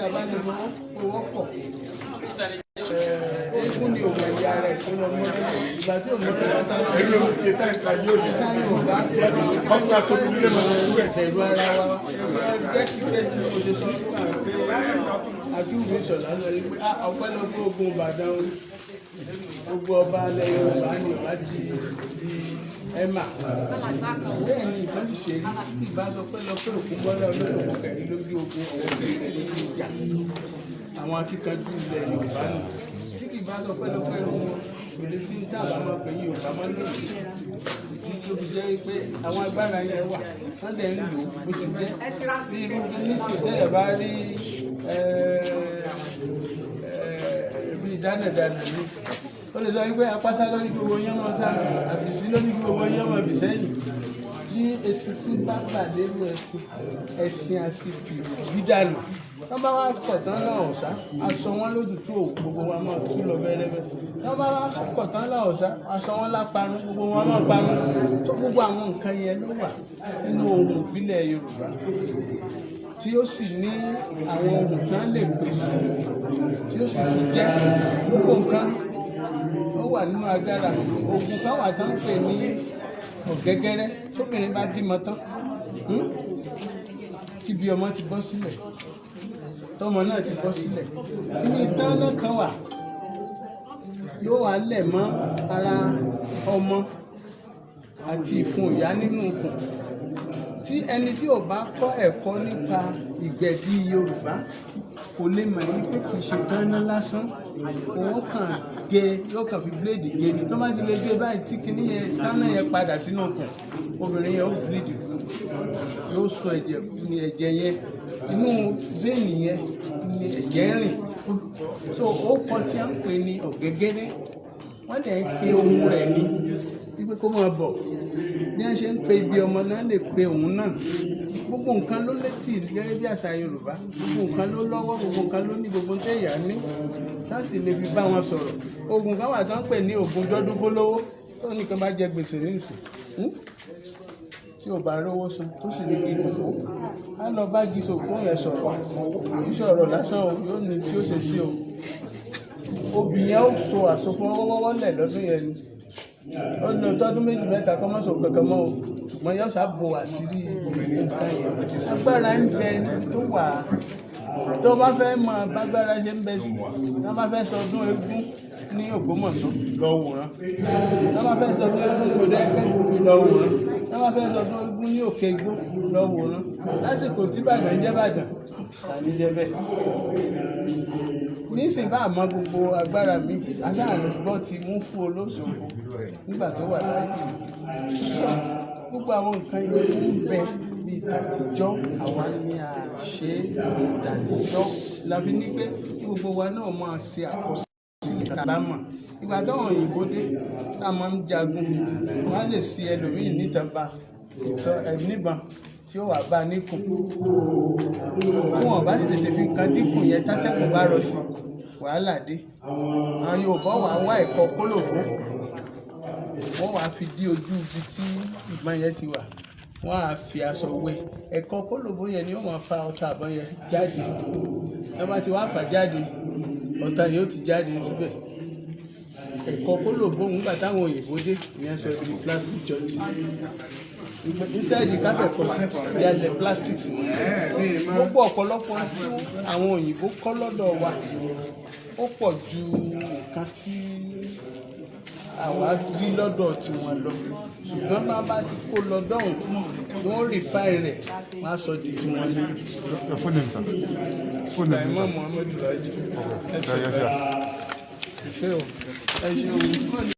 a bá lè fọwọ́ pọ̀, eégún ni òun ẹ̀yà rẹ̀ tó lọ mọ́ ìgbà tí òun tó bá sáré. Ẹni o ti ta ìta yóò lè Yorùbá ọkùnrin àtòkùn nílé máa ń wú ẹ̀. Bẹ̀rù ara wa gẹ́gẹ́ tí mo ṣe sọ fún wa pé àdúgbò ìṣọ̀lá lọ rí pé ọpẹ́lọpẹ́ ogun Ìbàdàn o, gbogbo ọba alẹ́ Yorùbá ni ọba ti di ẹ̀mà. Bẹ́ẹ̀ ni nǹkan ti ṣe rí. Tí ìbá sọ pé lọ pé òkú gbọ́dọ̀ olóògùn kẹrin lójú ogun, ọ̀wọ́ kẹrin lójú ìjà, àwọn akíkanjú ilẹ̀ Yorùbá nù. Tí kì bá sọ pé lọ pé wọn kò lè sí ní táàbà máa pè ní Yorùbá máa ń lò. Ìdí tó fi jẹ́ pé àwọn agbára yẹn wà, wọ́n dẹ̀ ń lò ó bó ti jẹ́. Bí irú nísìnyí tẹ́lẹ̀ bá rí bí dánàdánà ní, ó lè sọ wípé apáta lórí gbogbo yẹn máa sá, àbìsí lórí gbogbo yẹn máa bì sẹ́yìn. Tí eṣinṣin bá pàdé ní ẹṣin, ẹṣin àsìkò dídànù. Tọ́ bá wá kọ̀ tán náà ọ̀sá, aṣọ wọn lójútó òwú, gbogbo wa máa kú lọ bẹ́rẹ́bẹ́. Tọ́ bá wá kọ̀ tán náà ọ̀sá, aṣọ wọn láparun, gbogbo wọn máa parun. Tó gbogbo àwọn nǹkan yẹn ló wà nínú ohun ìbílẹ̀ Yorùbá, tí ó sì ní àwọn ohun tí wọ́n lè pèsè, tí ó sì fi jẹ́ gbogbo nǹkan ó wà nínú agbára. Oògùn kan wà tó ń pè ní ọ̀gẹ́gẹ́rẹ́. Tóbìnrin bá bímọ tán, tí bí ọmọ ti bọ́ sílẹ̀, tọmọ náà ti bọ́ sílẹ̀, ní tán náà kan wà, yóò wá lẹ̀ mọ́ ara ọmọ àti ìfun ìyá nínú ikùn. Tí ẹni tí ò bá kọ́ ẹ̀kọ́ nípa ìgbẹ̀bí Yorùbá kò lè mọ̀ ní pé kì í ṣe tánná lásán. Òun kàn gé, yóò kàn fi bíléèdì gé ni. Tó bá ti lè gé báyìí, tí kinní yẹn, tánná yẹn padà sínú ikùn obìnrin yẹn, ó bíléèdì kú, yóò sọ ẹ̀jẹ̀ ní ẹ̀jẹ̀ yẹn, inú vein yẹn ní ẹ̀jẹ̀ ń rìn. So ó kọ tí a ń pè ní ọ̀gẹ́gẹ́rẹ́. Wọ́n dẹ̀ ń pe ohun rẹ̀ ní wípé kó máa bọ̀. Bí wọ́n ṣe ń pe ibi ọmọ náà lè pe òun náà. Gbogbo nǹkan ló létí gẹ́gẹ́ bí àṣà Yorùbá. Gbogbo nǹkan ló lọ́wọ́, gbogbo nǹkan ló ní, gbogbo téèyàn ní tá sì lè fi bá wọn sọ̀rọ̀. Oògùn kan wà tó ń pè ní oògùn dọ́dún fólówó. Tó nìkan bá jẹ gbèsè nísìn, tí ò bá rówó san, tó sì ní kí kòkó, á lọ bá gisòkó yẹn sọ̀rọ̀. Kì í sọ̀rọ̀ lásán o, yóò ní tí ó ṣe sí o. Obì yẹn ó so àsopọ̀ wọ́wọ́wọ́ lẹ̀ lọ́dún yẹn ni. Ó lọ tọdún méjì mẹ́ta kọ́ mọ́sọ̀ kankan mọ́ o, ṣùgbọ́n yóò sá bo àṣírí nǹkan yẹn. Agbára ń bẹ tó wà. Tó bá fẹ́ mọ bágbára ṣe ń bẹ sí, tó bá fẹ́ sọdún eégún ní Ògbómọ̀ṣọ́, lọ wòran. Tó bá fẹ́ sọdún eégún ní Mọdákẹ́kẹ́, lọ wòran. Tó bá fẹ́ sọdún eégún ní Òkè Igbó, lọ wòran. Lásìkò tí Ìbàdàn jẹ́ Ìbàdàn tàbí jẹ́ bẹ́ẹ̀ nísìnyí, bá àmọ́ gbogbo agbára mi aṣáàrin gbọ́ ti mú fún olóṣogbo nígbà tó wà láyé. Gbogbo àwọn nǹkan yẹn ń bẹ bíi tàtijọ́. Àwa ni à ṣe tàtijọ́ la fi ní pé kí gbogbo wa náà máa ṣe àkọsílẹ̀ tàbámọ̀. Ìgbà táwọn òyìnbó dé, tá a máa ń jagun, wọ́n á lè ṣe ẹlòmíì nítan bá níbọn tí ó wà bá a níkùn. Tí wọn bá sì tètè fi nǹkan dínkù yẹn, tátẹ́gùn bá rọ sí, wàhálà dé. Àwọn Yorùbá wà wá ẹ̀kọ́ kólòbó, wọ́n wàá fi dí ojú ibi tí ìbọn yẹn ti wà, wọ́n á fi aṣọ wé. Ẹ̀kọ́ kólòbó yẹn ni ó máa fa ọta àbọn yẹn jáde. Tí wọ́n bá ti wá fà jáde, ọta yóò ti jáde síbẹ̀. Ẹ̀kọ́ kólòbó ńgbà táwọn òyìnbó dé ìyẹn sọ di plastic church. Instead káfẹ̀kọ́ sí ìyàlẹ̀ plastic mọ́. Gbogbo ọ̀pọ̀lọpọ̀ tí àwọn òyìnbó kọ́ lọ́dọ̀ wa, ó pọ̀ ju nǹkan tí àwa rí lọ́dọ̀ tiwọn lọ. Ṣùgbọ́n bá ti kó lọ dọ́hùn, wọ́n refine rẹ̀, wọ́n á sọ di tiwọn ní. Your full name, sir? Full name. Imam Muhammadu Raji. Okay. Yes, yeah. Ṣé o, ẹ ṣeun.